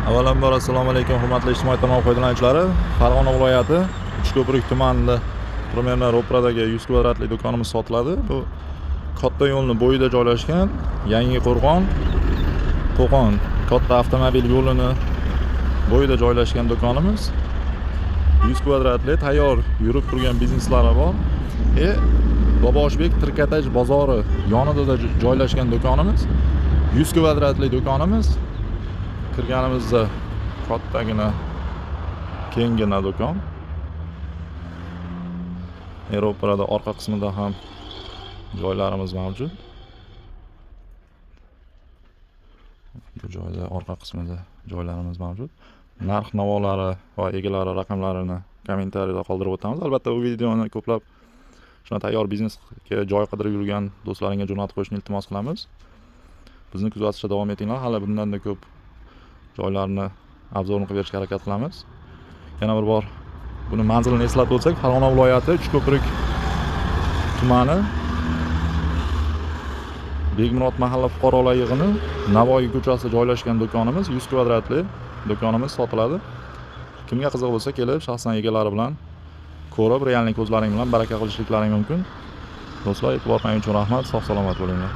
Avvalambor assalomu alaykum, hurmatli ijtimoiy tarmoq foydalanuvchilari. Farg'ona viloyati Uchko'prik tumanida примерно ro'paradagi 100 kvadratli do'konimiz sotiladi. Bu katta yo'lni bo'yida joylashgan, Yangi Qo'rg'on, Qo'qon katta avtomobil yo'lini bo'yida joylashgan do'konimiz. 100 kvadratli tayyor yurib turgan bizneslari bor. Boboshbek trikotaj bozori yonida joylashgan do'konimiz. 100 kvadratli do'konimiz. Kirganimizda kattagina, kenggina do'kon. Ro'parada orqa qismida ham joylarimiz mavjud. Bu joyda orqa qismida joylarimiz mavjud. Narx navolari va egalari raqamlarini kommentariyada qoldirib o'tamiz. Albatta, bu videoni ko'plab shuna tayyor biznesga joy qidirib yurgan do'stlaringga jo'natib qo'yishni iltimos qilamiz. Bizni kuzatishda davom etinglar. Hali bundanda ko'p joylarni обзор ini qilib berishga harakat qilamiz. Yana bir bor buni manzilini eslatib o'tsak, Farg'ona viloyati Uchko'prik tumani, Begmurod mahalla fuqarolar yig'ini, Navoiy ko'chasida joylashgan do'konimiz, 100 kvadratli do'konimiz sotiladi. Kimga qiziq bo'lsa, kelib shaxsan egalari bilan ko'rib, реальный ko'zlaring bilan baraka qilishliklaring mumkin. Do'stlar, e'tibor uchun rahmat, sog' salomat bo'linglar.